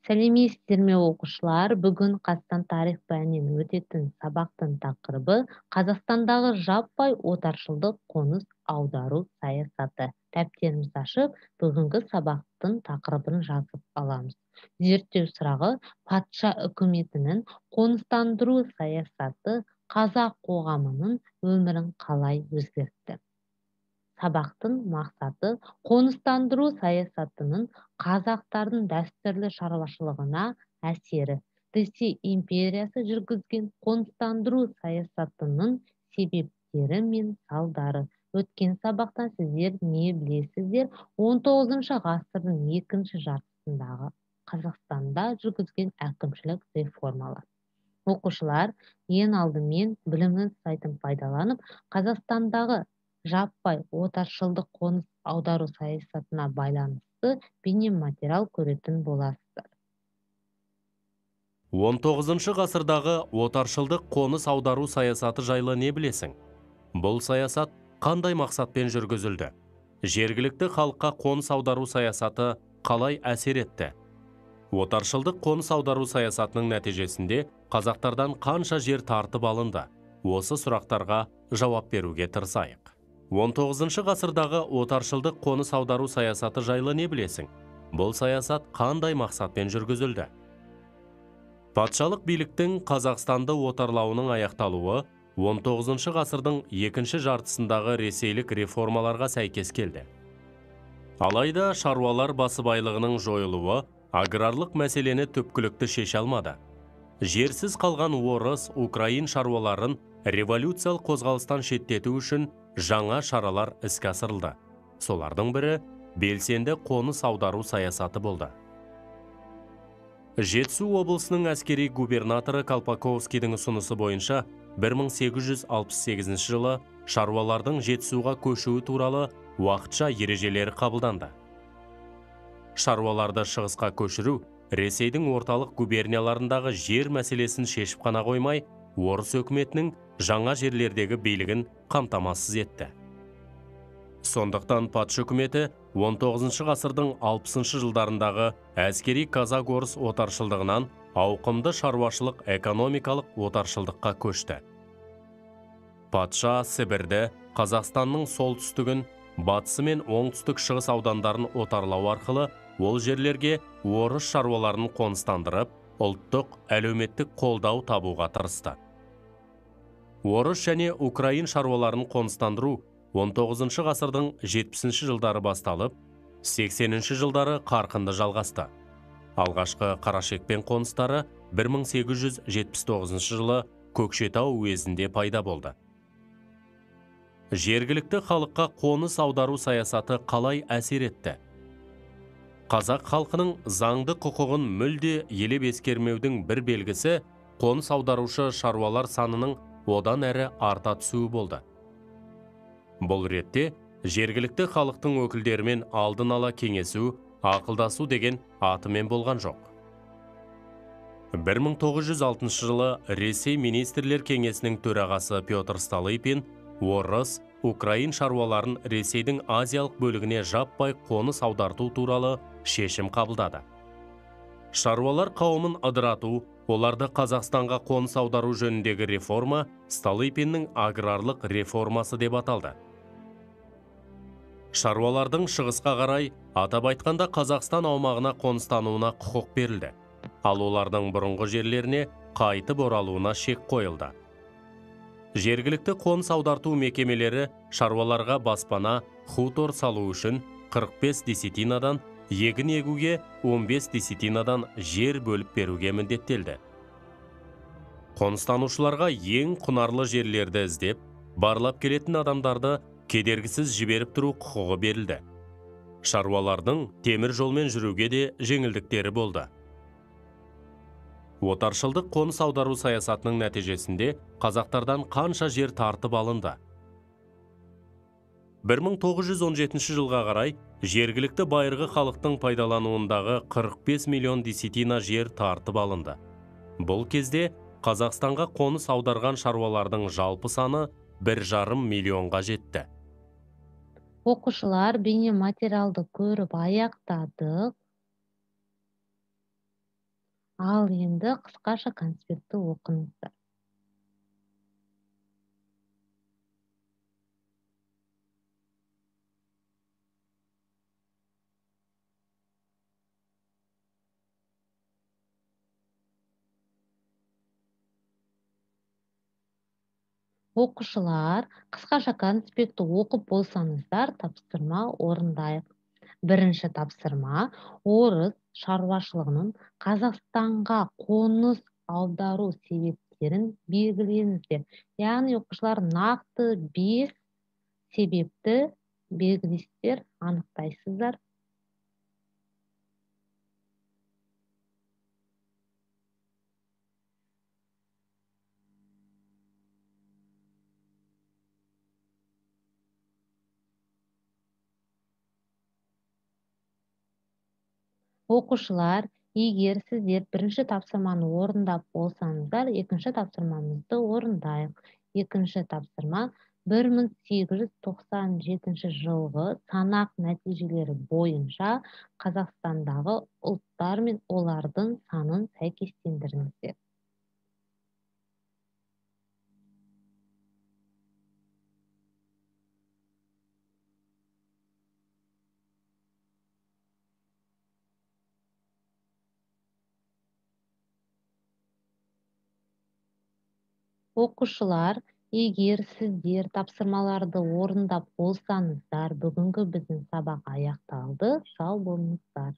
Сәлеметсіздер ме, оқушылар? Бүгін Қазақстан тарих пәнінен өтетін сабақтың тақырыбы Қазақстандағы жаппай отаршылдық қоныс аудару саясаты. Дәптерімізді ашып, бүгінгі сабақтың тақырыбын жазып аламыз. Зерттеу сұрағы: патша үкіметінің қоныстандыру саясаты қазақ қоғамының өмірін қалай өзгертті? Сабақтың мақсаты: қоныстандыру саясатының қазақтардың дәстүрлі шаруашылығына әсері, Ресей империясы жүргізген қоныстандыру саясатының себептері мен салдары. Өткен сабақтан сіздер не білесіздер? 19 ғасырдың екінші жартысындағы Қазақстанда жүргізген әкімшілік реформалар. Оқушылар, ең алдымен Білімнің сайтын пайдаланып, Қазақстандағы жаппай отаршылдық қоныс аудару саясатына байланысты бейнематериал көретін боласыздар. 19 ғасырдағы отаршылдық қоныс аудару саясаты жайлы не білесің? Бұл саясат қандай мақсатпен жүргізілді? Жергілікті халыққа қоныс аудару саясаты қалай әсер етті? Отаршылдық қоныс аудару саясатының нәтижесінде қазақтардан қанша жер тартып алынды? Осы сұрақтарға жауап беруге тырысайық. 19 ғасырдағы отаршылдық қоныс аудару саясаты жайлы не білесің? Бұл саясат қандай мақсатпен жүргізілді? Патшалық биліктің Қазақстанды отарлауының аяқталуы 19 ғасырдың екінші жартысындағы ресейлік реформаларға сәйкес келді. Алайда шаруалар басыбайлығының жойылуы аграрлық мәселені түпкілікті шеше алмады. Жерсіз қалған орыс, украин шаруаларын революциялық қозғалыстан шеттету үшін жаңа шаралар іске асырылды. Солардың бірі белсенді қоныс аудару саясаты болды. Жетісу облысының әскери губернаторы Колпаковскийдің ұсынысы бойынша 1868 жылы шаруалардың Жетісуға көшуі туралы уақытша ережелері қабылданды. Шаруаларды шығысқа көшіру Ресейдің орталық губернияларындағы жер мәселесін шешіп қана қоймай, орыс өкіметінің жаңа жерлердегі билігін қамтамасыз етті. Сондықтан патша үкіметі 19 ғасырдың 60 жылдарындағы әскери казак-орыс отаршылдығынан ауқымды шаруашылық экономикалық отаршылдыққа көшті. Патша Сібірді, Қазақстанның солтүстігін, батысы мен оңтүстік шығыс аудандарын отарлау арқылы ол жерлерге орыс шаруаларын қоныстандырып, ұлттық әлеуметтік қолдау табуға тырысты. Орыс және украин шаруаларын қоныстандыру 19 ғасырдың 70 жылдары басталып, 80 жылдары қарқынды жалғасты. Алғашқы қарашекпен қоныстары 1879 жылы Көкшетау уезінде пайда болды. Жергілікті халыққа қоныс аудару саясаты қалай әсер етті? Қазақ халқының заңды құқығын мүлде елеп ескермеудің бір белгісі қоныс аударушы шаруалар санының одан әрі арта түсуі болды. Бұл ретте жергілікті халықтың өкілдерімен алдын ала кеңесу, ақылдасу деген атымен болған жоқ. 1906 жылы Ресей Министрлер Кеңесінің төрағасы Петр Столыпин орыс, украин шаруаларын Ресейдің азиялық бөлігіне жаппай қоныс аударту туралы шешім қабылдады. Шаруалар қауымын ыдырату, оларды Қазақстанға қоныс аудару жөніндегі реформа Столыпиннің аграрлық реформасы деп аталды. Шаруалардың шығысқа қарай, атап айтқанда Қазақстан аумағына қоныстануына құқық берілді. Ал олардың бұрынғы жерлеріне қайтып оралуына шек қойылды. Жергілікті қоныс аударту мекемелері шаруаларға баспана, хутор салу үшін 45 десятинадан, егін егуге 15 десятинадан жер бөліп беруге міндеттелді. Қоныстанушыларға ең құнарлы жерлерді іздеп, барлап келетін адамдарды кедергісіз жіберіп тұру құқығы берілді. Шаруалардың темір жолмен жүруге де жеңілдіктері болды. Отаршылдық қоныс аудару саясатының нәтижесінде қазақтардан қанша жер тартып алынды? 1917 жылға қарай жергілікті байырғы халықтың пайдалануындағы 45 миллион десятина жер тартып алынды. Бұл кезде Қазақстанға қоныс аударған шаруалардың жалпы саны 1,5 миллионға жетті. Оқушылар, бейнематериалды көріп аяқтадық. Ал енді қысқаша конспектті оқыңыздар. Оқушылар, қысқаша конспектті оқып болсаңыздар, тапсырма орындайық. Бірінші тапсырма: орыс шаруашылығының Қазақстанға қоныс аудару себептерін белгілеңіздер. Яғни оқушылар, нақты 5 себепті белгілейсіздер, анықтайсыздар. Оқушылар, егер сіздер бірінші тапсырманы орындап болсаңыздар, екінші тапсырмамызды орындайық. Екінші тапсырма: 1897 жылғы санақ нәтижелері бойынша Қазақстандағы ұлттар мен олардың санын сәйкестендіріңіздер. Оқушылар, егер сіздер тапсырмаларды орындап болсаңыздар, бүгінгі біздің сабақ аяқталды. Сау болыңыздар.